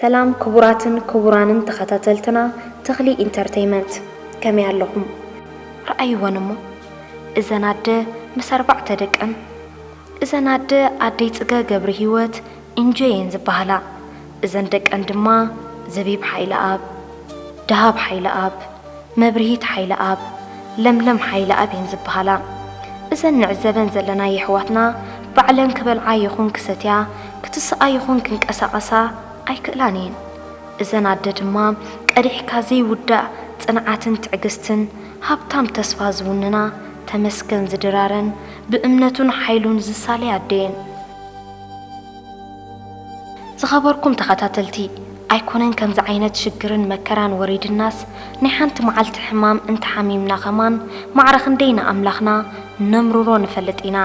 ሰላም ክቡራትን ክቡራንን ተኸታተልትና ተኽሊ ኢንተርተይመንት፣ ከመይ ኣለኹም? ረኣይወን እሞ፣ እዘን ኣደ ምስ ኣርባዕተ ደቀን። እዘን ኣደ ኣደይ ጽገ ገብረ ህይወት እንጆ እየን ዝበሃላ። እዘን ደቀን ድማ ዘቢብ ሓይለኣብ፣ ደሃብ ሓይለኣብ፣ መብርሂት ሓይለኣብ፣ ለምለም ሓይለኣብ እየን ዝበሃላ። እዘን ንዕዘበን ዘለና የሕዋትና ባዕለን ክበልዓ ይኹን ክሰትያ፣ ክትስኣ ይኹን ክንቀሳቐሳ ኣይክእላን እየን። እዘን ኣደ ድማ ቀዲሕካ ዘይውዳእ ጽንዓትን ትዕግስትን፣ ሃብታም ተስፋ ዝውንና፣ ተመስገን ዝድራረን ብእምነቱን ሓይሉን ዝሳለያ ኣደ እየን። ዝኸበርኩም ተኸታተልቲ፣ ኣይኮነን ከምዚ ዓይነት ሽግርን መከራን ወሪድናስ፣ ናይ ሓንቲ መዓልቲ ሕማም እንተሓሚምና ኸማን፣ ማዕረ ክንደይ ንኣምላኽና ነምርሮ ንፈልጥ ኢና።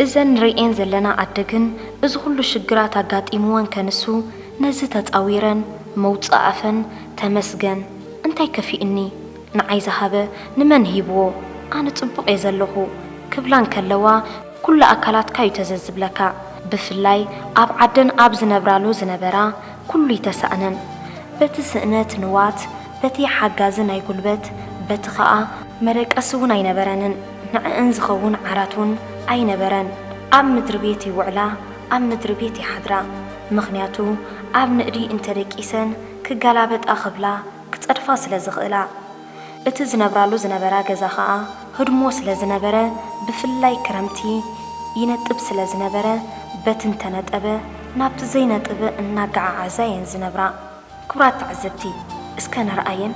እዘን ንርእየን ዘለና ኣደ ግን፣ እዚ ኹሉ ሽግራት ኣጋጢምወን ከንሱ፣ ነዚ ተጻዊረን፣ መውጽእ ኣፈን፣ ተመስገን፣ እንታይ ከፊእኒ? ንዓይ ዝሃበ ንመን ሂብዎ? ኣነ ጽቡቕ እየ ዘለኹ ክብላ እንከለዋ፣ ኩሉ ኣካላትካ እዩ ተዘዝብለካ። ብፍላይ ኣብ ዓደን ኣብ ዝነብራሉ ዝነበራ ኩሉ ይተሳእነን። በቲ ስእነት ንዋት፣ በቲ ሓጋዚ ናይ ጉልበት፣ በቲ ኸኣ መደቀሲ እውን ኣይነበረንን። ንዕእን ዝኸውን ዓራት እውን ኣይነበረን። ኣብ ምድሪ ቤት ይውዕላ፣ ኣብ ምድሪ ቤት ይሓድራ። ምኽንያቱ ኣብ ንእዲ እንተደቂሰን ክገላበጣ ክብላ ክጸድፋ ስለ ዝኽእላ። እቲ ዝነብራሉ ዝነበራ ገዛ ኸኣ ህድሞ ስለ ዝነበረ፣ ብፍላይ ክረምቲ ይነጥብ ስለ ዝነበረ፣ በቲ እንተነጠበ ናብቲ ዘይነጥበ እናገዓዓዛ እየን ዝነብራ። ክቡራት ተዓዘብቲ፣ እስከ ንርኣየን።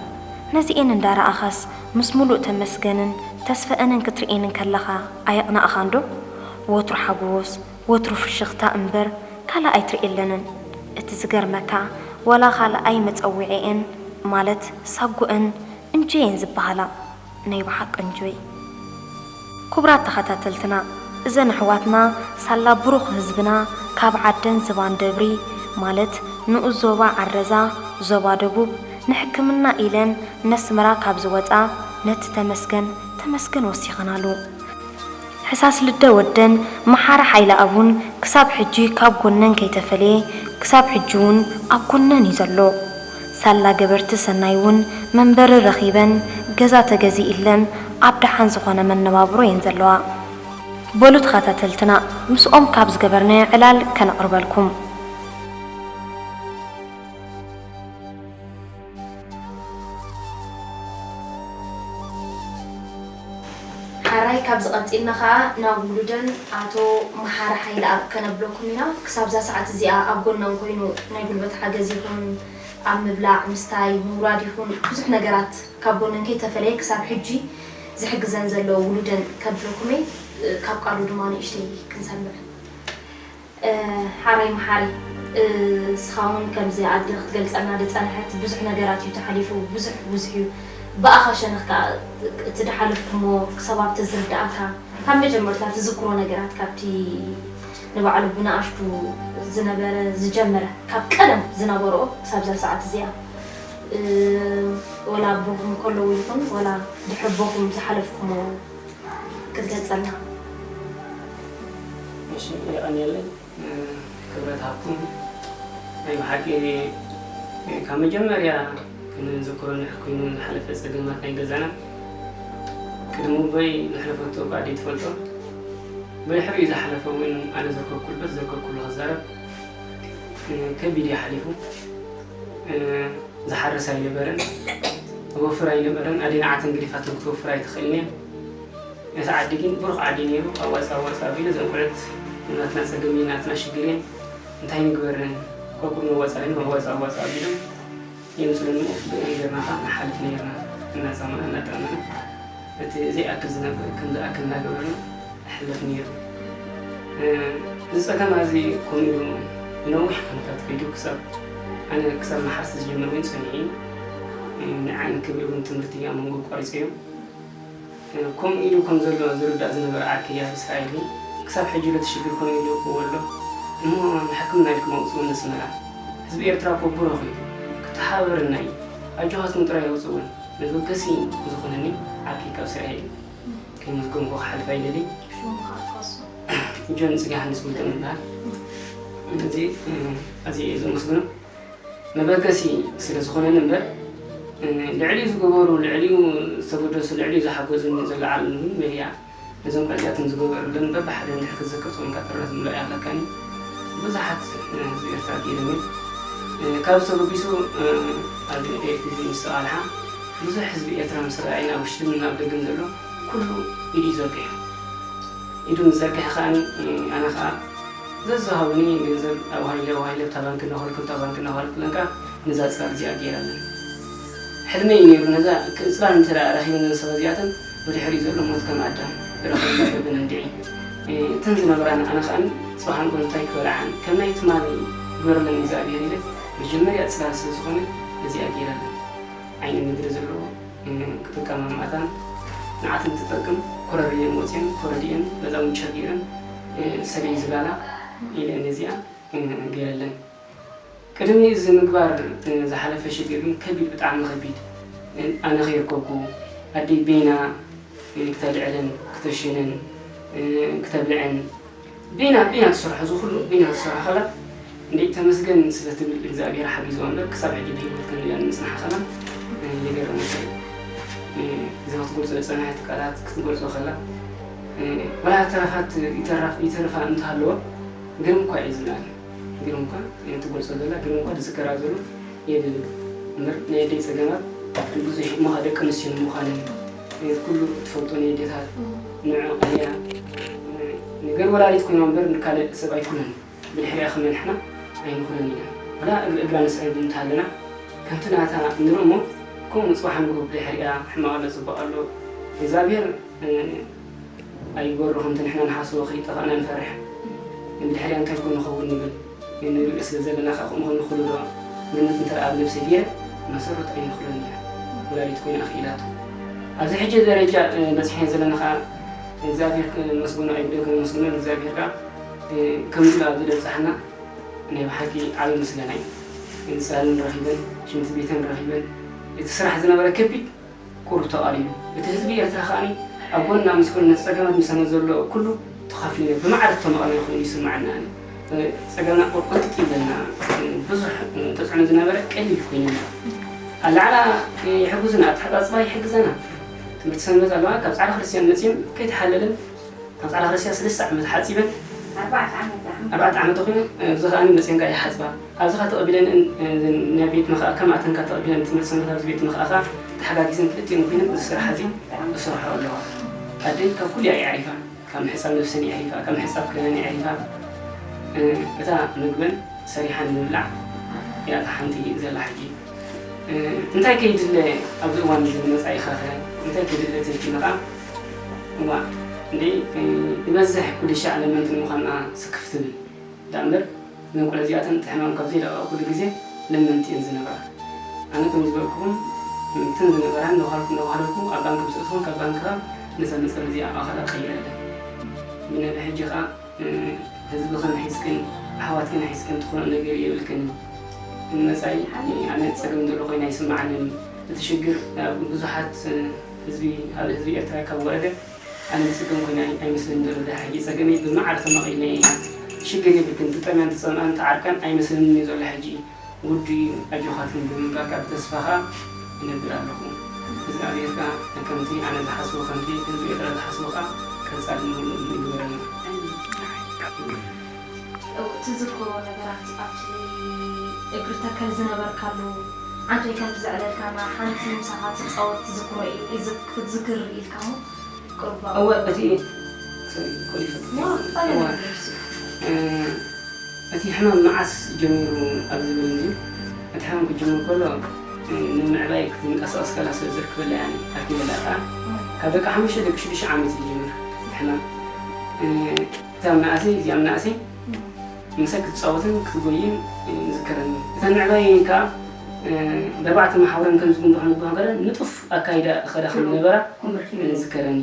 ነዚኤን እንዳረኣኻስ ምስ ሙሉእ ተመስገንን ተስፈአንን ክትርእየን እንከለኻ ኣየቕናእኻን ዶ? ወትሩ ሓጎስ፣ ወትሩ ፍሽኽታ እምበር ካልእ ኣይትርእየለንን። እቲ ዝገርመካ፣ ወላ ካልኣይ መጸውዒኤን ማለት ሳጉአን እንጆ እየን ዝበሃላ። ናይ ብሓቂ እንጆይ። ክቡራት ተኸታተልትና፣ እዘን ኣሕዋትና ሳላ ብሩኽ ህዝብና ካብ ዓደን ዝባን ደብሪ ማለት ንኡስ ዞባ ዓረዛ፣ ዞባ ደቡብ፣ ንሕክምና ኢለን ነስመራ ካብ ዝወጻ ነቲ ተመስገን፣ ተመስገን ወሲኸናሉ። ሕሳስ ልደ ወደን መሓሪ ሓይለኣብ እውን ክሳብ ሕጂ ካብ ጎነን ከይተፈለየ፣ ክሳብ ሕጂ እውን ኣብ ጎነን እዩ ዘሎ። ሳላ ገበርቲ ሰናይ እውን መንበሪ ረኺበን፣ ገዛ ተገዚእለን፣ ኣብ ደሓን ዝኾነ መነባብሮ እየን ዘለዋ። በሉ ተኸታተልትና፣ ምስኦም ካብ ዝገበርናዮ ዕላል ከነቕርበልኩም። ሓራይ ካብዚ ቀጺልና ኸኣ ናብ ውሉደን ኣቶ መሓሪ ሓይለኣብ ከነብለኩም ኢና። ክሳብዛ ሰዓት እዚኣ ኣብ ጎነን ኮይኑ ናይ ጉልበት ሓገዝ ይኹን ኣብ ምብላዕ፣ ምስታይ፣ ምውራድ ይኹን ብዙሕ ነገራት ካብ ጎነን ከይተፈለየ ክሳብ ሕጂ ዝሕግዘን ዘሎ ውሉደን ከብለኩም እየ። ካብ ቃሉ ድማ ንእሽተይ ክንሰምዕ። እ፣ ሓራይ መሓሪ፣ እ፣ እስኻ እውን ከምዚ ኣደ ክትገልጸልና ዝጸንሐት ብዙሕ ነገራት እዩ ተሓሊፉ፣ ብዙሕ፣ ብዙሕ እዩ። ብኣኻ ሸነኽ ከኣ እቲ ዝሓለፍኩሞ ክሳብ ኣብቲ ዝርድኣካ፣ ካብ መጀመርታ ትዝክሮ ነገራት ካብቲ ንባዕሉ ብንኣሽቱ ዝነበረ፣ ዝጀመረ፣ ካብ ቀደም ዝነበርኦ ክሳብ እዛ ሰዓት እዚኣ፣ እ፣ ወላ ኣቦኹም ከለዉ ይኹን ወላ ድሕሪ ኣቦኹም ዝሓለፍኩሞ ክትገልጸልና። እሺ፣ የቐንየለይ። ክብረት ሃብኩም። ናይ ብሓቂ ካብ መጀመርያ ክንዝክሮ እንድሕር ኮይኑ ዝሓለፈ ጸገማት ናይ ገዛና ቅድሚ ኣቦይ ዘሕለፈቶ እኳ ኣደይ ትፈልጦ። ብድሕሪኡ ዝሓለፈ እውን ኣነ ዘርከብኩሉ፣ በቲ ዘርከብኩሉ ክዛረብ ከቢድ እዩ ሓሊፉ። ዝሓርስ ኣይነበረን፣ ዝወፍር ኣይነበረን። ኣደይ ንዓተን ገዲፋተን ክትወፍር ኣይትኽእልን እያ። እቲ ዓዲ ግን ብሩኽ ዓዲ ነይሩ። ኣዋጽእ ኣዋጽእ ኣቢሉ፣ እዘን ቆልዑት ናትና ጸገም እዩ፣ ናትና ሽግር እየን፣ እንታይ ንግበረን፣ ከቁር መዋጽእ ኣለና፣ ኣዋጽእ ኣዋጽእ ኣቢሎም የምጽኡልና። ብኡ ጌርና ኸኣ ንሓልፍ ነይርና፣ እናጸማእና እናጠዓምና። እቲ ዘይኣክል ዝነብ-፣ ከም ዝኣክል እናገበርና ይሕለፍ ነይሩ። እ፣ እዚ ጸገም እዚ ከምኡ ኢሉ ንነዊሕ ዓመታት ከይዱ ክሳብ ኣነ ክሳብ መሓርሲ ዝጅምር እውን ጸኒሑ እዩ። እ፣ ንዓን ክብል እውን ትምህርቲ ኣብ መንጎ ኣቋሪጸዮ። እ፣ ከምኡ ኢሉ ከም ዘሎ ዝርዳእ ዝነበረ ዓርከይ ኣብ እስራኤል እዩ። ክሳብ ሕጂ ነቲ ሽግር ከምኡ ኢሉ ይእክቦ ኣሎ። እሞ ንሕክምና ኢልኩም ኣውጽኡኒ ኣስመራ። ህዝቢ ኤርትራ እኮ ብሩኽ እዩ። ክተሓባበረና እዩ። ኣጆኻትኩም ጥራይ ኣውጽኡኒ። መበገሲ ዝኾነኒ ዓርከይ ካብ እስራኤል እዩ። ከይመስገንኩ ክሓልፍ ኣይደልን። ሽሙ ከዓ ትኸሱ። ጆን ጽጌ ሃንስ ውልቀ ይበሃል። እዚ፣ እ፣ ኣዝየ እየ ዘመስግኖ። መበገሲ ስለ ዝኾነኒ እምበር፣ እ፣ ልዕሊኡ ዝገበሩ፣ ልዕሊኡ ዝተገደሱ፣ ልዕሊኡ ዝሓገዙኒ ዘለዓለም እውን መሊኣ። ነዞም ቆልዑ እዚኣቶም ዝገበሩለን በብሓደ እንድሕር ክትዝክር፣ ጾምካ ጥረ ዝምልኦ ኣይሃለካን እዩ። ብዙሓት፣ እ፣ ህዝቢ ኤርትራ ገይሮም እዮም። እ፣ ካብዚ ተበጊሱ፣ እ፣ ኣብ ኤርትራ ምስ ተቓልሓ፣ ብዙሕ ህዝቢ ኤርትራ ምስ ረኣየ፣ ናብ ውሽጥን ናብ ደገን ዘሎ ኩሉ ኢዱ እዩ ዘርጊሑ። ኢዱ ምስ ዘርግሐ ከኣ፣ እ፣ ኣነ ከኣ ዘዝሃቡኒ ገንዘብ ኣዋሂለ፣ ኣዋሂለ፣ ኣብታ ባንክ እናኸልኩ፣ ኣብታ ባንክ እናኸልኩ ኢለን ከኣ ነዛ ጽላል እዚኣ ገይራለን። ሕልመይ እዩ ነይሩ፣ ነዛ ክ-፣ ጽላል እንተ ደኣ ረኺበን እዘን ሰባት እዚኣተን፣ ብድሕሪኡ ዘሎ ሞት ከም ኣዳም ዝረኸበ ዝገብን እንድዒ። እ፣ እተን ዝነበራን ኣነ ከኣ ጽባሕ ንግሆ እንታይ ክበልዓን፣ ከም ናይ ትማሊ ግበረለን እግዚኣብሔር ኢለ፣ መጀመርያ ጽላል ስለ ዝኾነ ነዚኣ ገይራለን። ዓይኒ ምድሪ ዘለዎ፣ እ፣ ክጥቀማ መኣታን ንዓተን ትጠቅም፣ ኮረሪየን ወፅየን፣ ኮረዲየን፣ በዛ እውን ቸቢረን፣ እ፣ ሰለይ ዝብላላ ኢለ ነዚኣ፣ እ፣ ገይረለን። ቅድሚ እዚ ምግባር፣ እ፣ ዝሓለፈ ሽግር ግን ከቢድ፣ ብጣዕሚ ከቢድ። እ፣ ኣነ ከይርከብኩ፣ ኣደይ በይና፣ እ፣ ክተልዕለን፣ ክተሸነን፣ እ፣ ክተብልዐን፣ በይና፣ በይና ትሰርሖ፣ እዚ ኩሉ በይና ትሰርሖ ከላ፣ እንዴ ተመስገን ስለ ትብል እግዚኣብሔር ሓጊዝዋ እምበር፣ ክሳብ ሕጂ ብህይወት ክንሪኣ ንምጽናሕ ከላ፣ እ፣ የገርመካ እዩ። እ፣ እዚ ክትገልጾ ዝጸናሐት ቃላት ክትገልጾ ከላ፣ እ፣ ወላ ተረፋት ይተረፍ-፣ ይተርፋ እንተሃለወ፣ ግርም እኳ እዩ ዝብላኒ። ግርም እኳ፣ እ፣ ትገልጾ ዘላ፣ ግርም እኳ ዝዝከራ ዘሎ የብልን። እምበር ናይ ኣደይ ጸገማት ብዙሕ እሞ ደቂ ኣንስትዮ ንምዃነን፣ እ፣ ኩሉ ትፈልጦ ናይ ኣዴታት፣ ንዕኡ ቀልያ፣ እ፣ ነገር ወላዲት ኮይና እምበር ንካልእ ሰብ ኣይኮነን። ብድሕሪኣ ከመልሕና ኣይንኹንን ኢና። ወላ እግሪ እግራ ንስዕብ እንተሃለና፣ ከምቲ ናታ ንርኢ እሞ፣ ከምኡ ጽባሕ ንግሆ ብድሕሪኣ ሕማቕ ኣሎ ጽቡቕ ኣሎ። እግዚኣብሔር፣ እ፣ ኣይግበሮ፣ ከምቲ ንሕና ንሓስቦ ከይጠፋእና ንፈርሕ። ብድሕሪኣ እንታይ ኮን ንኸውን ንብል። ንርኢ ስለ ዘለና ከኣ ከምኡ ክንኽሉ ዶ ግምት እንተ ደኣ ኣብ ነብሰይ ገይረ፣ መሰረት ኣይንኽሎን እያ። ወላዲት ኮይና ክኢላቶ። ኣብዚ ሕጂ ደረጃ፣ እ፣ በጺሐ ዘለና ከኣ እግዚኣብሔር ክመስገኖ ኣይብደግን፣ ከመስግኖ እግዚኣብሔር ከኣ፣ እ፣ ከምዚ ኣብዚ ዘብጽሓና ናይ ብሓቂ ዓቢ ምስጋና እዩ። ጽላልን ረኺበን፣ ሽንቲ ቤተን ረኺበን፣ እቲ ስራሕ ዝነበረ ከቢድ ቁሩብ ተቓሊሉ። እቲ ህዝቢ ኤርትራ ከኣ ኣብ ጎንና ምስ ኮነ፣ ነቲ ጸገማት ምሳና ዘሎ ኩሉ ተኻፊሉ፣ ብማዕረ እተማቐለ ኮይኑ ይስምዓኒ። ኣነ፣ እ፣ ጸገምና ቁርቁጥ ይብለና፣ እ፣ ብዙሕ፣ እ፣ ተጽዕኖ ዝነበረ ቀሊል ኮይኑና። ኣላዕላ፣ እ፣ ይሕግዙና፣ ኣተሓጻጽባ ይሕግዘና። ትምህርቲ ሰንበት ኣለዋ፣ ካብ ጻዕዳ ክርስትያን መጺኦም ከይተሓለለን ኣብ ጻዕዳ ክርስትያን ሰለስተ ዓመት ሓጺበን፣ ኣርባዕተ ዓመት ደኣ። ኣርባዕተ ዓመት ኮይኑ፣ እ፣ እዚ ከኣ መጺኤን ከኣ ይሓጽባ። ኣብዚ ከኣ ተቐቢለን፣ እ፣ ናይ ቤት ምኽኣ፣ ከም ኣተን ከኣ ተቐቢለን ትምህርቲ ሰንበት ኣብዚ ቤት ምኽኣ ከኣ ተሓጋጊዘን ክልቲኤን ኮይነን እዚ ስራሕ እዚ ይሰርሖ ኣለዋ። ኣደይ ካብ ኩሉ እያ የዕሪፋ፣ ካብ ምሕጻብ ነብሰን የዕሪፋ፣ ካብ ምሕጻብ ክዳነን የዕሪፋ፣ እ፣ እታ ምግበን ሰሪሓ ንምብላዕ እያ እታ ሓንቲ ዘላ ሕጂ። እ፣ እንታይ ከይድለ ኣብዚ እዋን እዚ ንመጻኢኻ ኸ እንታይ ከይድለ ትልኪ ከኣ፣ እዋ፣ እንዴ፣ እ፣ ንበዝሕ ኩሉ ሻዕ ለመንቲ ንምዃንና ስክፍ ትብል። ደኣ እምበር፣ እዘን ቆልዑ እዚኣተን እቲ ሕማም ካብ ዘይለቐቐ ኩሉ ግዜ ለመንቲ እየን ዝነብራ። ኣነ ከም ዝበልኩኹም፣ እተን ዝነበራን እንዳዋሃልኩ፣ እንዳዋሃለልኩ፣ ኣብ ባንክ ምስ ኣእትኹን፣ ካብ ባንክ ከኣ ነዛ መጸለሊ እዚኣ ኣኻላ ቀይረለን። ብናይ ብሕጂ ከኣ፣ እ፣ ህዝብኽን ሒዝክን፣ ኣሕዋትክን ሒዝክን ትኾኖ ነገር የብልክን። ንመጻኢ ኣነ ጸገም ዘሎ ኮይነ ኣይስምዓንን። እቲ ሽግር ኣብ ብዙሓት፣ እ፣ ህዝቢ፣ ኣብ ህዝቢ ኤርትራ ካብ ወረደ፣ ኣነ ዝጽገም ኮይነ ኣይ-፣ ኣይመስለንን ዘሎ። ድሕሪ ሕጂ ጸገመይ ብማዕረ ተማቒለ እየ። ሽግር የብልክን፣ ትጠምያን ትጸምኣን ትዓርቃን ኣይመስለንን እዩ ዘሎ ሕጂ። ውዱይ እዩ፣ ኣጆኻትክን ብምባል ካብ ተስፋኻ እነብር ኣለኹ። እግዚኣብሔር ከኣ ከምቲ ኣነ ዝሓስቦ፣ ከምቲ ህዝቢ ኤርትራ ዝሓስቦ ከኣ ቀጻሊ ምሉእ ይግበረልና። ትዝክሮ ነገራት ኣብቲ እግሪ ተከል ዝነበርካሉ ዓንቶይ ከም ዘዕለልካና ሓንቲ ምሳኻ ትጻወት ትዝክሮ ኢ-፣ ትዝክ-፣ ክትዝክር ኢልካ እሞ ቁርባ እወ፣ እቲ፣ ሶሪ፣ ኮሊፈት። ዋ፣ ጣልያን እወ። ነገር እሱ። እ፣ እቲ ሕማም መዓስ ጀሚሩ ኣብ ዝብል እንድዩ፣ እቲ ሕማም ክጅምር ከሎ፣ እ፣ ንምዕባይ ክትንቀሳቐስ ከላ ስለ ዘርክበላ እያ፣ ኣርኪበላ ከኣ። ካብ ደቂ ሓሙሽተ ደቂ ሽዱሽተ ዓመት እዩ ዝጅምር እቲ ሕማም። እ፣ እታ መናእሰይ፣ እዚኣ መናእሰይ፣ ምሳይ ክትጻወትን ክትጎይን ይዝከረኒ። እተን ምዕባይ ከኣ፣ እ፣ ብኣርባዕተ መሓውረን ከም ዝጉንዶ ከም ዝበሃገረ ንጡፍ ኣካይዳ ኸዳ ከም ዝነበራ ይዝከረኒ።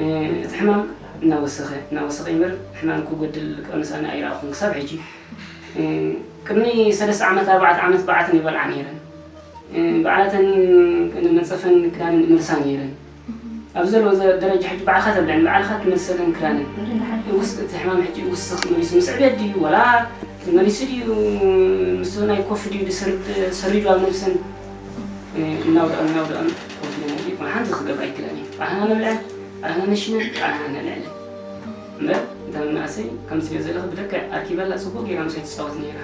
እ፣ እቲ ሕማም እናወሰኸ፣ እናወሰኸ ይበር፣ ሕማም ክጎድል ክቕንስ ኣነ ኣይረኣኹን ክሳብ ሕጂ። እ፣ ቅድሚ ሰለስተ ዓመት፣ ኣርባዕተ ዓመት ብዓተን ይበልዓ ነይረን። እ፣ ብዓተን መንጸፈን ክዳንን እመልሳ ነይረን። ኣብ ዘለዎ ዘ-፣ ደረጃ ሕጂ ባዕልኻ ተብልዐን፣ ባዕልኻ ትመልሰለን ክዳነን። ውስ-፣ እቲ ሕማም ሕጂ ይውስኽ መሊሱ፣ ምስ ዕብየት ድዩ ወላ መሊሱ ድዩ ምስቲ ናይ ኮፍ ድዩ ድስርድ-፣ ሰሪዱ ኣብ ነብሰን፣ እ፣ እናውደቐን እናውደቐን ኮፍ ኢለን፣ ሓንቲ ክገብር ኣይክእለን እዩ። ባዕልና ንብልዐ፣ ባዕልና ነሽነ፣ ባዕልና ነልዕለ። እምበር፣ እታ መናእሰይ ከምዚ ትሪኦ ዘለኺ ብልክዕ ኣርኪባላ ጽቡቕ ጌራ ምሳይ ትጻወት ነይራ።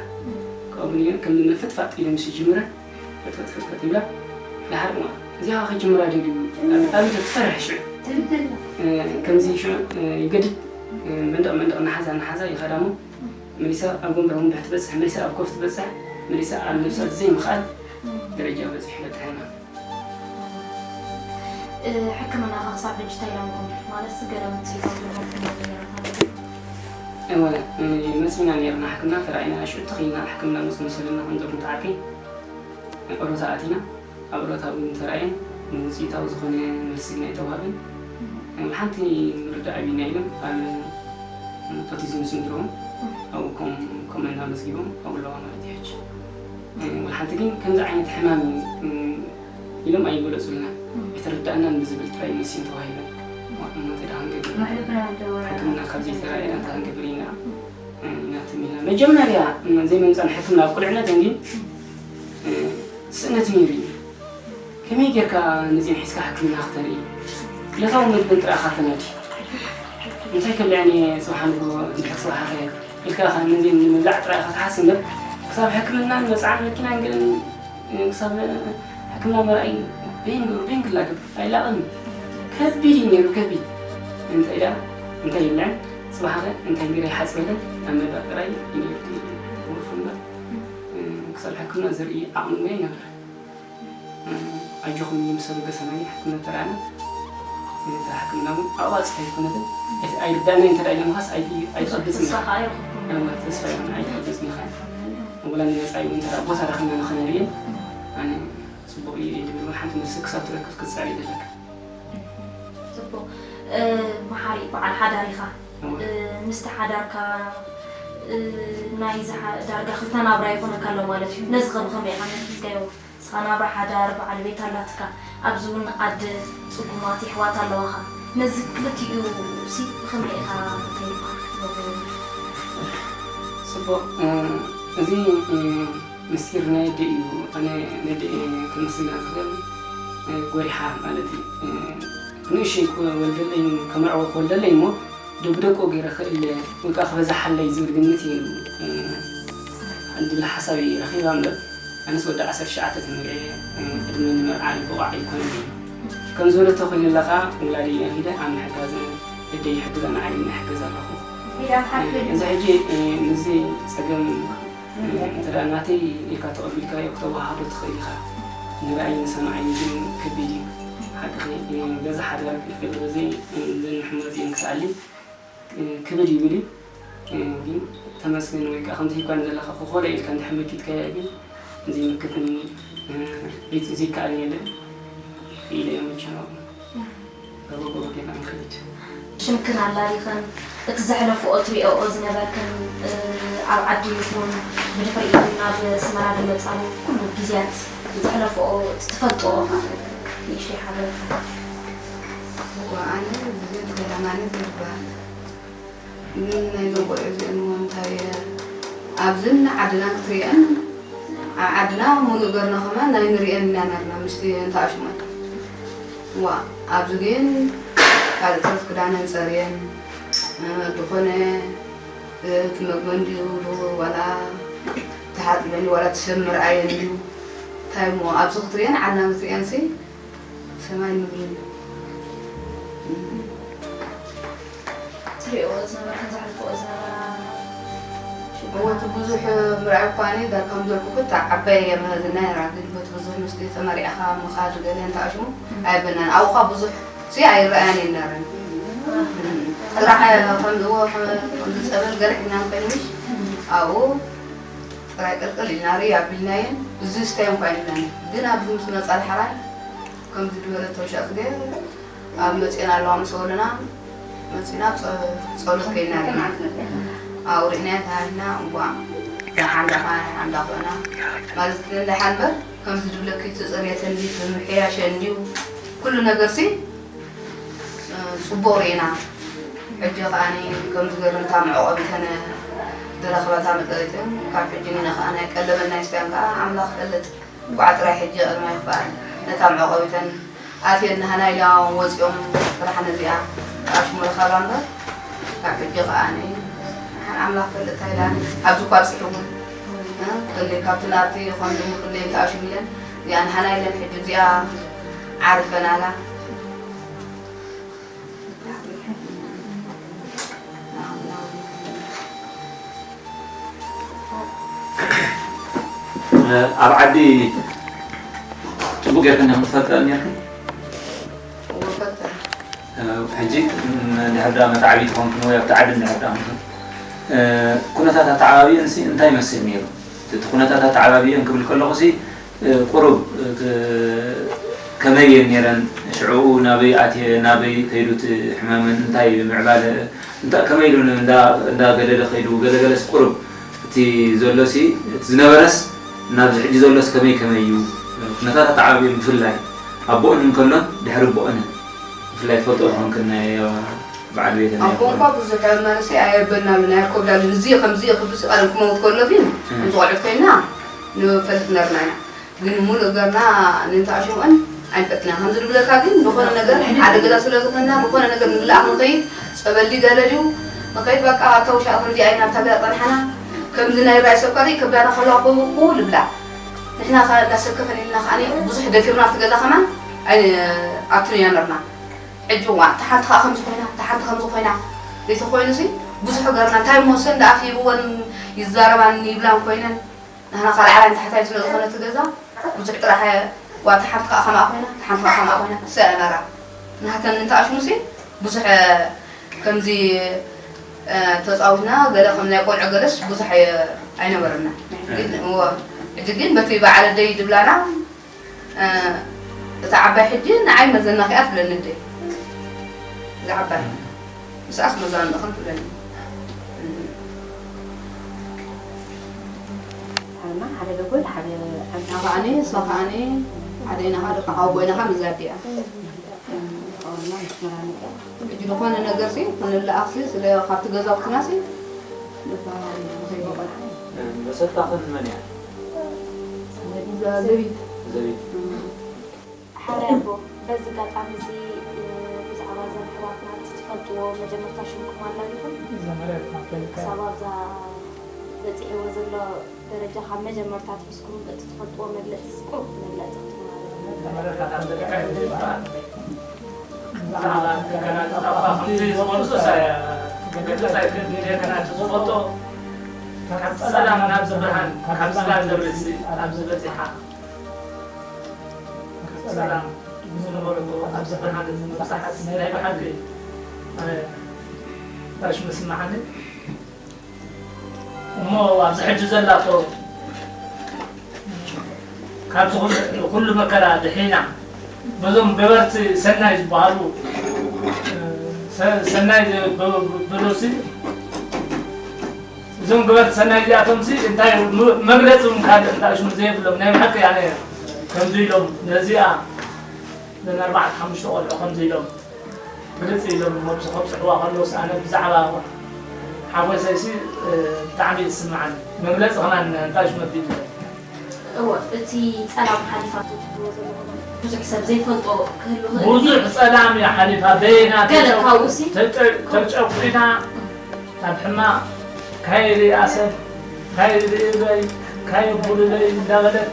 ካብኡ ግን ከም ምፍጥፋጥ ኢሉ ምስ ጅምረ፣ ፈጥፈጥ ፈጥፈጥ ይብላ። ድሓር እሞ፣ እዚኣ ከጅምራ ድዩ? ኣብ፣ ኣብ ትፈርሕ ሽዑ። እ፣ ከምዚ ሽዑ፣ እ፣ ይገድድ። እ፣ መንደቕ መንደቕ እናሓዛ እናሓዛ ይኸዳ እሞ፣ መሊሳ ኣብ ጎንበር ወንበር ትበጽሕ፣ መሊሳ ኣብ ኮፍ ትበጽሕ፣ መሊሳ ኣብ ነብሳ ዘይምኽኣል ደረጃ በጺሑ በጽሐና። እ፣ ሕክምናኻ ክሳብ ሕጂ እንታይ ኢሎምኩም? ማለት፣ ገለ ውጽኢት ኣለኩም ነይሩ ማለት እዩ? እወ፣ እ፣ መጺና ነይርና ሕክምና ተራኢና፣ ሽዑ ተኺልና ሕክምና መጽ መሰልና ክንዞም ተዓርኪ ኦሮታ ኣቲና። ኣብ ሮታ እውን ተራእየን፣ ንውፅኢታዊ ዝኾነ መልሲ ግን ኣይተዋህበን። ሓንቲ ምርዳእ ኣቢና ኢሎም ኣብ ኦቲዝም ሲንድሮም ኣብኡ ከም፣ ከም እናመዝጊቦም ኣብኡ ኣለዋ ማለት እዩ። ሕጂ ወላ ሓንቲ ግን ከምዚ ዓይነት ሕማም እዩ ኢሎም ኣይገለፁልና። ኣይተረዳእናን ብዝብል ጥራይ መልሲ ተዋሂበን። እሞ እንታይ ደኣ ክንገብር? ሕክምና ካብ ዘይተራእየና እንታይ ክንገብር ኢና? ኢና ትም ኢልና። መጀመርያ ዘይምምፃን ሕክምና ኣብ ቁልዕነተን ግን ስእነት ነይሩ እዩ። ከመይ ጌርካ ነዚን ሒዝካ ሕክምና ክተርኢ? ዕለታዊ መግበን ጥራይ ኢኻ ተናዲ። እንታይ ከብልዐን እየ ጽባሕ ንግሆ፣ እንድሕር ጽባሕ ኸ ኢልካ ኢኻ ነዚን ንምብላዕ ጥራይ ኢኻ ትሓስብ እምበር፣ ክሳብ ሕክምናን መጽዓን መኪናን ገለን፣ ክሳብ ሕክምና መርኣይ በይን ገብሩ፣ በይን ክላገብ ኣይላቐን። ከቢድ እዩ ነይሩ፣ ከቢድ። እንታይ ደኣ፣ እንታይ ይብልዐን፣ ጽባሕ ኸ እንታይ ጌረ ይሓጽበለን፣ ኣብ መግባእ ጥራይ እዩ ነይሩ እቲ ወፍሪ እምበር፣ ክሳብ ሕክምና ዘርኢ ዓቕሚ እውን ኣይነበረን። ኣጆኹም እዩ ምስ በገሰና ግን ሕክምና ተራእና። እታ ሕክምና እውን ኣዋፂ ኣይኮነትን። ኣይ-፣ ኣይርዳእናይ እንተ ደኣ ኢሎምኻስ ኣይ-፣ ኣይትቕብጽን ኢኻ። ተስፋ ከኣ ኣይረኸብኩን። እወ፣ ተስፋ ይኹን ኣይትቕብጽን ኢኻ። ወላ ንመጻኢ እውን እንተ ደኣ ቦታ ረኺብና ንኸነርእየን፣ ኣነ ጽቡቕ እዩ እየ ዝብል እውን ሓንቲ መልሲ ክሳብ ትረክብ ክትጸሪ ዘለካ። ጽቡቕ። እ፣ መሓሪ በዓል ሓዳር ኢኻ። እወ። እ፣ ምስቲ ሓዳርካ፣ እ፣ ናይ ዝሓ-፣ ዳርጋ ክልተ ናብራ ይኾነካ ኣሎ ማለት እዩ። ነዚ ኸ ብኸመይ ኢኻ መኪትካዮ? ንስኻ ናብራ ሓዳር፣ በዓል ቤት ኣላትካ፣ ኣብዚ እውን ኣደ ጽጉማት የሕዋት ኣለዋኻ። ነዚ ክልቲኡ ሲ ብኸመይ ኢኻ ከይድካ ክትነብሮ? ጽቡቕ፣ እ፣ እዚ፣ እ፣ ምስጢር ናይ ኣደ እዩ። ኣነ ነደ ክመስላ ዝኽእል፣ እ፣ ጎሪሓ ማለት እዩ። እ፣ ንእሽተይ ክወልደለይ፣ ከመርዕዎ ክወልደለይ እሞ፣ ደብደቆ ገይረ ክእለ ወይ ከዓ ክበዝሓለይ ዝብል ግምት እዩ፣ እ፣ ዕድል ሓሳብ እዩ ረኺባ እምበር፣ ኣነስ ወዲ ዓሰርተ ትሽዓተ ተመርዕየ፣ እ፣ ዕድመ ንመርዓ ይብቑዕ ኣይኮነን እዩ። ከም ዝበለቶ ኮይነ ኣለኻ፣ ውላደይ ኣኺደ ኣብ ምሕጋዝ፣ ደደይ ይሕግዛ፣ ንዓይ እውን እሕግዝ ኣለኹ። እዚ ሕጂ፣ እ፣ ምስዚ ጸገም፣ እ፣ እንተ ደኣ ናተይ ኢልካ ተቐቢልካዮ፣ ክተወሃሃዶ ትኽእል ኢኻ። ንርኣይ ንሰማዓይ ግን ከቢድ እዩ። ሓቅኺ፣ እ፣ ገዛ ሓዳር፣ ገለ በዘይ፣ እ፣ ዘንሕመት እየን ክትኣሊ። ክብድ ይብል እዩ። ግን ተመስገን ወይ ከዓ ከምቲ ሂኳን ዘለካ ኮኾለ ኢልካ እንድሕር መኪትካዮ ግን ዘይምክትኒ፣ ዘይከኣል የለን ኢለ እየ መቸም ኣብኡ በበጎ ጌርና ንኸይድ። ሽምክን ኣላሊኸን እቲ ዘሕለፍኦ ትሪኦኦ ዝነበርክን፣ ኣብ ዓዲ ይኹን ብድሕሪኡ ናብ ኣስመራ ዝመጻሉ ኩሉ ግዜያት ዘሕለፍኦ እቲ ትፈልጥኦ ንእሽተይ ሓበሬታ። እወ፣ ኣነ ግዜ ገዳማነት ይበሃል። ግን ናይዞም ቆልዑ እዚኦም እሞ እንታይ፣ ኣብዝን ዓድናን ክትሪአን፣ ዓ-፣ ዓድና ሙሉእ ገርና ከማን ናይ ንሪአን ኢና ነርና፣ ምስቲ እንተኣሽሞን። ዋ፣ ኣብዚ ግን ካልኦት ክዳነን ጸርየን፣ እ፣ ዝኾነ፣ እ፣ ትመግበን ድዩ፣ ዋላ ተሓጺበን ድዩ፣ ዋላ ትሰብ ምርኣየን ድዩ፣ እንታይ እሞ ኣብዚ ክትሪአን፣ ዓድና ክትሪአንሲ፣ ሰማይ ምድርን ትሪእዎ ዝነበርክን ዘሕልፍዎ ዝነበራ ሽግራት? እወ፣ እቲ ብዙሕ ምርኣይ እኳ እኔ ዳር ከም ዘልኩ እታ ዓባይ እያ መዘዝና ነይራ፣ ግን በቲ ብዙሕ ምስጢር ተመሪዕኻ ምኻድ ገለ እንተኣሽሙ ኣይበናን። ኣብኡ ኳ ብዙሕ ሲ ኣይረኣያን እየን ነረን። ጥራሕ ከም፣ እወ፣ ከም፣ ከምዚ ጸበል ገለ ሒዝና ንኸይድ ምሽ ኣብኡ ጥራይ ቅልቅል ኢልና ርእ ኣቢልናየን፣ እዚ ስታይ እንኳ ኢልናን። ግን ኣብዚ ምስ መጻ ድሓራይ ከምዚ ዝበለ ተውሻ ጽገ ኣብ መጺኤን ኣለዋ ምስ በሉና፣ መጺና ጸ-፣ ጸሎት ከይድና ርኢና። ኣብኡ ርኢናየን ተሃሊና፣ እዋ፣ ደሓን ደኻ፣ ደሓን ዳ ኮና ማለት ደሓን እምበር፣ ከምዚ ዝብለኪ ትጽርየተን ድዩ፣ ትምሕያሸን ድዩ፣ ኩሉ ነገርሲ፣ እ፣ ጽቡቕ ርኢና። ሕጂ ከኣ ከም ዝገርም እታ መዕቆቢተን፣ እታ ዝረኸበታ መጠሪትን ካብ ሕጂ ንነኽኣ ናይ ቀለበን ናይ ስተያን ከኣ ኣምላኽ ይፈልጥ። እንቋዕ ጥራይ ሕጂ ቅድማ ይኽፍኣል ነታ መዕቆቢተን ኣትየን ናህና ኢላ ወፂኦም ጥራሕ ነዚኣ ኣሽሙ ረኸባ እምበር ካብ ሕጂ ከኣ ኣነ ሓን ኣምላኽ ይፈልጥ እንታይ ኢላ ኣብዚ እኳ ኣብፂሕውን ክንደይ ካብቲ ናብቲ ይኾን ድሙ ክንደይ ተኣሽሙ ኢለን እዚኣ ናህና ኢለን ሕጂ እዚኣ ዓርፈናላ። ኣብ ዓዲ ፅቡቅ ጌርክን ዲኹም ትፈልጠን ኔርክን? ሕጂ ድሕር ዳ መተዓቢት ኾንክን ወይ ኣብቲ ዓዲ ድሕር ዳ ኾንክን ኩነታት ኣተዓባቢአን ሲ እንታይ ይመስል ነይሩ? እቲ ኩነታት ኣተዓባቢአን ክብል ከለኹ ሲ ቁሩብ ከመይ እየን ነይረን? ሽዕኡ ናበይ ኣትየ ናበይ ከይዱ እቲ ሕማመን እንታይ ምዕባለ እንታይ ከመይ ኢሉ እንዳገደደ ከይዱ ገለገለስ ቁሩብ እቲ ዘሎሲ እቲ ዝነበረስ ናብዚ ሕጂ ዘሎስ ከመይ ከመይ እዩ ኩነታት ኣተዓባቢኦም ብፍላይ ኣቦኦን እንከሎን ድሕሪ ኣቦኦን ብፍላይ ትፈልጦ ዝኾንክን ናይ በዓል ቤተን ኣቦ እንኳ ብዙሕ መልሲ ኣየበናሉ ናይ ኮብላሉ እዚ ከምዚ ክብሉሲ ቀደም ክመውት ከሎ ግን ከምዚ ቆልዑት ኮይና ንፈልጥ ነርና ኢና። ግን ሙሉእ ገርና ንንተኣሽምኦን ኣይንፈትና ከምዚ ዝብለካ ግን ዝኾነ ነገር ሓደ ገዛ ስለ ዝኾንና ዝኾነ ነገር ንልኣኽ ንኸይድ ጸበል ድዩ ገለ ድዩ ንኸይድ በቃ ኣብታ ውሻ ከምዚ ኣይና ኣብታ ገዛ ጸንሓና ከምዚ ናይ ራይ ሰብ ካሪ ከብዳና ከለዋ ኮብቁ ልብላ ንሕና ከ እንዳሰከፈን ኢልና ከኣ ብዙሕ ደፊርና ኣብቲ ገዛ ከማን ኣትንያ ነርና ሕጂ እዋ እታ ሓንቲ ከኣ ከምዚ ኮይና እታ ሓንቲ ከምዚ ኮይና ዘይተኮይኑሲ ብዙሕ ገርና እንታይ መወሰን ደኣ ሂብወን ይዛረባን ይብላን ኮይነን ንሕና ካልዓራይ ንታሕታይ ስለ ዝኾነ እቲ ገዛ ብዙሕ ጥራሕ ዋታ ሓንቲ ከዓ ከምኣ ኮይና ሓንቲ ከዓ ከምኣ ኮይና ሰእመራ ናህተን እንተኣሽሙሲ ብዙሕ ከምዚ ተፃዊትና ገለ ከም ናይ ቆልዑ ገለስ ብዙሕ ኣይነበረና ግን ሕጂ ግን በቲ በዓል ኣደይ ድብላና እታ ዓባይ ሕጂ ንዓይ መዘና ኪኣ ትብለኒ ኣደይ እዛ ዓባይ ምስኣስ መዛንእኽን ትብለኒ ሓና ሓደ ደጎል ሓደ ኣንታ ከዓኒ እሷ ከዓኒ ሓደ ኢና ደቂ ሓወቦ ኢና ካብ እዛ ኣዲኣ ሕጂ ዝኾነ ነገር ሲ ክንለኣኽ ሲ ስለ ካብቲ ገዛውትና ሲ ንበሃል ንኸይድ ቆልዓ መሰታኽን መን እያ? ዘቢት ዘቢት ሓራይ ኣቦ፣ በዚ ኣጋጣሚ እዚ ብዛዕባ እዘን ኣሕዋትና እቲ ትፈልጥዎ መጀመርታ ሽምኩም ኣላሊኹም ክሳብ ኣብዛ በፂሕዎ ዘሎ ደረጃ ካብ መጀመርታ ኣትሒዝኩም እቲ ትፈልጥዎ መግለፂ ስቁር መግለፂ ክትህቡና ብዛዕባ እቲ ገና ዝጠፋ ከምቲ ዝመልሱ ገለፅ ኣይክእልን እየ ገና እቲ ዝፈልጦ ካብ ፀላም ናብዚ ብርሃን ካብ ፅላል ደብሪሲ ኣብዚ በፂሓ ሰላም ዝነበረቶ ኣብዚ ብርሃን እዚ ምብዛሓስ ናይ ብሓቂ ኣነ ባሽ ምስማዓኒ እሞ ኣብዚ ሕጂ ዘላቶ ካብዚ ኩሉ መከራ ድሒና በዞም ገበርቲ ሰናይ ዝበሃሉ ሰናይ ብሉሲ እዞም ገበርቲ ሰናይ እዚኣቶም ሲ እንታይ መግለፂ እውን ካልእ እንታይ ሽሙ ዘይብሎም ናይ ብሓቂ ኣነ ከምዚ ኢሎም ነዚኣ ነን ኣርባዕተ ሓሙሽተ ቆልዑ ከምዚ ኢሎም ብልፂ ኢሎም ሞብዚ ከብፅሕዋ ከለውስ ኣነ ብዛዕባ ሓጎሰይ ሲ ብጣዕሚ እዩ ዝስምዓኒ መግለፂ ከማን እንታይ ሽሙ ኣቢሉ እወ እቲ ጸላም ሓሊፋቶ ትብልዎ ዘለኹም ብዙሕ ሰብ ዘይፈልጦ ክህሉ ይኽእል እዩ። ብዙሕ ጸላም እያ ሓሊፋ በየናተይ ገለ ካብኡ ሲ ተጨ- ተጨቁና ኣብ ሕማቕ ካይርኣ ሰብ ካይርበይ ካየቡልለይ እንዳበለት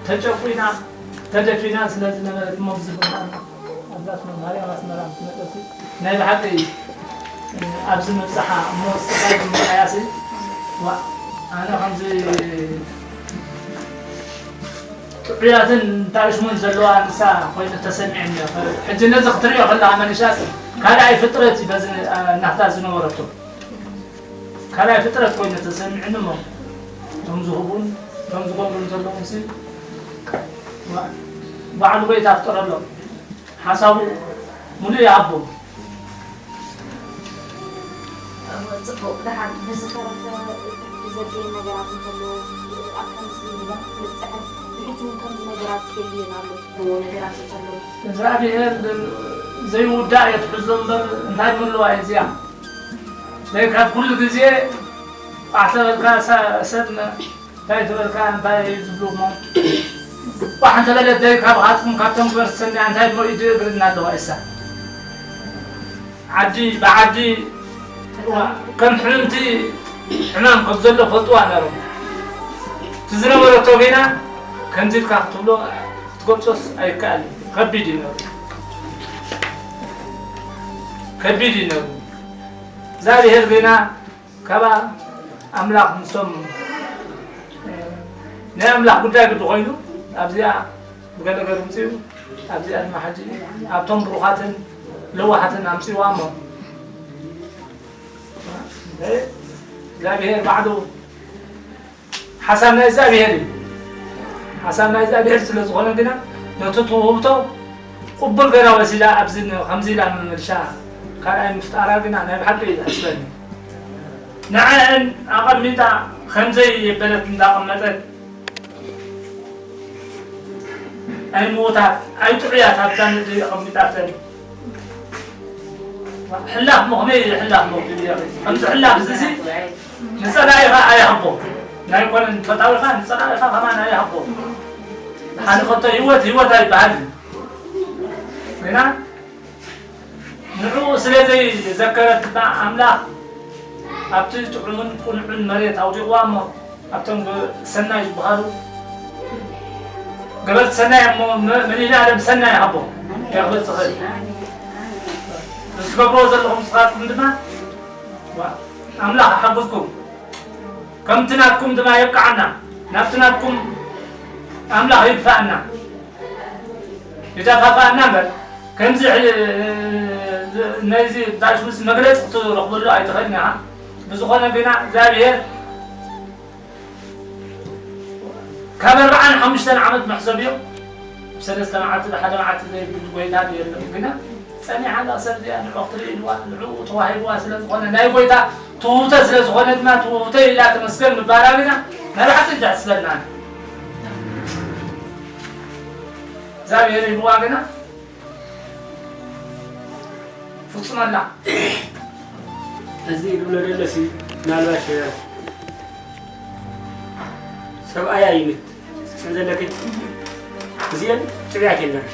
ተጨቁና ተደፊና ስለ ዝነበረት እሞ ብዝግባእ ኣምላክ ማርያም ኣስመራ ምስ መጸሲ ናይ ብሓቂ ኣብዚ ምብጻሓ እሞ ስቓይ ብምርኣያሲ ዋእ ኣነ ከምዚ ጥዑያትን እንታይ ሽሙን ዘለዋ ንሳ ኮይኑ ተሰሚዑኒ እዩ። ሕጂ ነዚ ክትሪኦ ከለኻ መኒሻስ ካልኣይ ፍጥረት እዩ በዚ ናታ ዝነበረቶ ካልኣይ ፍጥረት ኮይኑ ተሰሚዑኒ እሞ እቶም ዝህቡን እቶም ዝገብሩን ዘለዉ ሲ ባዕሉ ጎይታ ፍጠረሎም ሓሳቡ ሙሉእ ይሃቦም። ጽቡቕ ደሓን ብዝተረፈ ብዘድልየን ነገራት እንተሎ ኣብ ከምዚ ንብጻሕን ብሕጂ እውን ከምዚ ነገራት ክህልየን ኣሎ ትብልዎ ነገራት እንተሎ እግዚኣብሔር ዘይውዳእ እየ ትሕዞ እምበር እንታይ ክህልዋ እየ እዚኣ ናይ ካብ ኩሉ ግዜ ቋሕ ተበልካ ሰ- ሰብ መ- እንታይ ተበልካ እንታይ እዩ ዝብሉ እሞ? ቋሕ እንተበለት ደይ ካብ ሃትኩም ካብቶም ግበር ሰንያ እንታይ እሞ ኢዱ እግርና ኣለዋ እሳ ዓዲ ብዓዲ ዋ- ከም ሕምምቲ ሕማም ከም ዘሎ ፈልጥዋ ነሮም። እቲ ዝነበረቶ ጌና ከምዚ ኢልካ ክትብሎ ክትገልጾስ ኣይከኣልን። ከቢድ እዩ ነሩ። ከቢድ እዩ ነሩ። እግዚኣብሔር ጌና ካባ ኣምላኽ ምስቶም ናይ ኣምላኽ ጉዳይ ግዲ ኮይኑ ኣብዚኣ ብገለ ገለ ምፅኡ ኣብዚኣ ድማ ሕጂ ኣብቶም ብሩኻትን ለዋሓትን ኣምፅዋ እሞ እግዚኣብሔር ባዕሉ ሓሳብ ናይ እግዚኣብሔር እዩ። ሓሳብ ናይ እግዚኣብሔር ስለ ዝኾነ ግና ነቲ ትውህብቶ ቅቡል ገይራ ወሲዳ ኣብዚ ን- ከምዚ ኢላ መመልሻ ካልኣይ ምፍጣራ ግና ናይ ብሓቂ እዩ ዘሕስበኒ። ንዐአን ኣቐሚጣ ከምዘይ የበለት እንዳቐመጠት ኣይምዉታት ኣይጥዑያት ኣብዛ ምድሪ ኣቐሚጣተን ሕላፍ ሞ ከመይ ሕላፍ ሞ ከምዚ ሕላፍ እዚ ንጸላኢኻ ኣይሃቦ ናይ ኮነ ፈጣሪኻ ንጸላኢኻ ከማን ኣይሃቦ ሓንኸቶ ህይወት ህይወት ኣይበሃል ግና ንዕኡ ስለ ዘይዘከረት ድማ ኣምላኽ ኣብቲ ጥዑምን ቅኑዕን መሬት ኣውዲቕዋ እሞ ኣብቶም ሰናይ ዝበሃሉ ገበርቲ ሰናይ እሞ መሊና ለም ሰናይ ሃቦ የቕበል ዝኽእል ዝገብርዎ ዘለኹም ስኻትኩም ድማ ኣምላኽ ሓግዝኩም ከምቲ ናትኩም ድማ የብቅዓና ናብቲ ናትኩም ኣምላኽ ይድፋኣና ይደፋፋኣና እምበር ከምዚ ነዚ ዳሽሙስ መግለፂ ክትረኽበሉ ኣይትኽእልን ኢኻ ብዝኾነ ግና እግዚኣብሔር ካብ ኣርባዓን ሓሙሽተን ዓመት መሕሰብዮ ብሰለስተ መዓልቲ ብሓደ መዓልቲ ዘይብል ጎይታ የለን ግና ጸኒሓ እዛ ሰብ እዚኣ ንዑ ክትርኢ ኢልዋ ንዕኡ ተዋሂብዋ ስለ ዝኾነ ናይ ጎይታ ትውህብተ ስለ ዝኾነ ድማ ትውህብተ ኢላ ተመስገን ምባላ ግና ናይ ብሓቂ ዘሕስበና እግዚኣብሔር ይብዋ ግና ፍጹም ኣላ እዚ ይብሎ ደለሲ ምናልባሽ ሰብኣያ ይምት ስም ዘለኪ እዚአን ጥብያት የለን